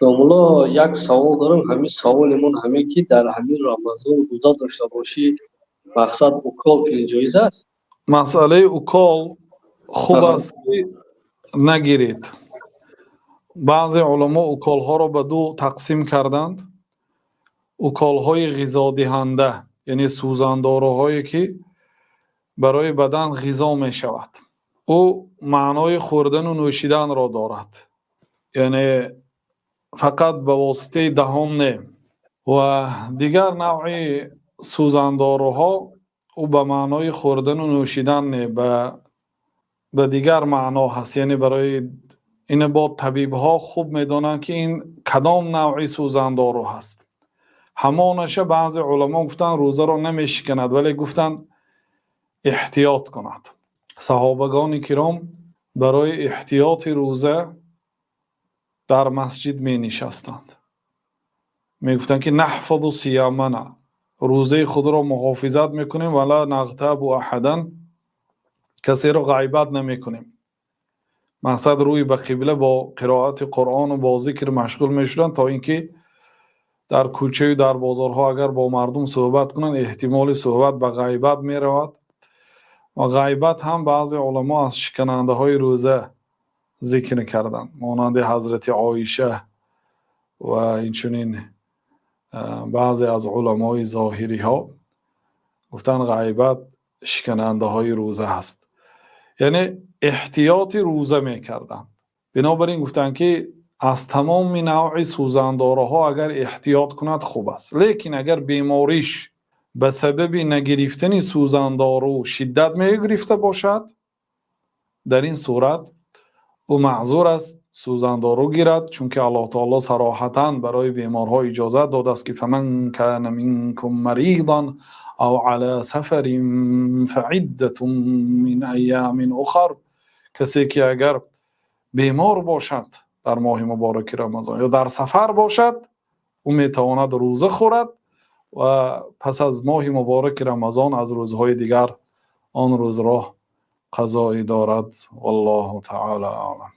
Домулло, як савол дорам. Ҳамин саволимон ҳамин, ки дар ҳамин Рамазон рӯза дошта бошӣ, мақсад, укол кунӣ, ҷоиз аст? Масъалаи укол хуб аст, ки нагиред. Баъзе уламо уколҳоро ба ду тақсим карданд: уколҳои ғизодиҳанда, яъне сӯзандоруҳое, ки барои бадан ғизо мешавад, ӯ маънои хӯрдану нӯшиданро дорад, яъне фақат ба воситаи даҳон не, ва дигар навъи сӯзандоруҳо, ӯ ба маънои хӯрдану нӯшидан не, ба дигар маъно ҳаст. Яъне барои ина бо табибҳо хуб медонанд, ки ин кадом навъи сӯзандору ҳаст. Ҳамонаша баъзе уламо гуфтанд, рӯзаро намешиканад, вале гуфтанд, эҳтиёт кунад. Саҳобагони киром барои эҳтиёти рӯза дар масҷид менишастанд, мегуфтанд, ки نحفظ صيامنا, рӯзаи худро муҳофизат мекунем, ولا نغتاب أحدا, касеро ғайбат намекунем. Мақсад, рӯи ба қибла бо қироати Қуръону бо зикр машғул мешуданд, то ин ки дар кӯчаю дар бозорҳо агар бо мардум суҳбат кунанд, эҳтимоли суҳбат ба ғайбат меравад, ва ғайбат ҳам баъзе уламо аз шиканандаҳои рӯза зикр карданд, монанди ҳазрати Оиша ва инчунин баъзе аз уламои зоҳириҳо гуфтанд, ғайбат шиканандаҳои рӯза ҳаст, яъне эҳтиёти рӯза мекарданд. Бинобар ин гуфтанд, ки аз тамоми навъи сӯзандораҳо агар эҳтиёт кунад, хуб аст. Лекин агар бемориш ба сабаби нагирифтани сӯзандору шиддат мегирифта бошад, дар ин сурат ӯ маъзур аст, сӯзандору гирад, чунки Аллоҳ таоло сароҳатан барои беморҳо иҷозат додааст, ки فمن كان منكم مريضا أو على سفر فعدة من أيام أخر. Касе ки агар бемор бошад дар моҳи мубораки Рамазон ё дар сафар бошад, ӯ метавонад рӯза хӯрад ва пас аз моҳи мубораки Рамазон аз рӯзҳои дигар он рӯзро қазоӣ дорад. والله تعالى أعلم.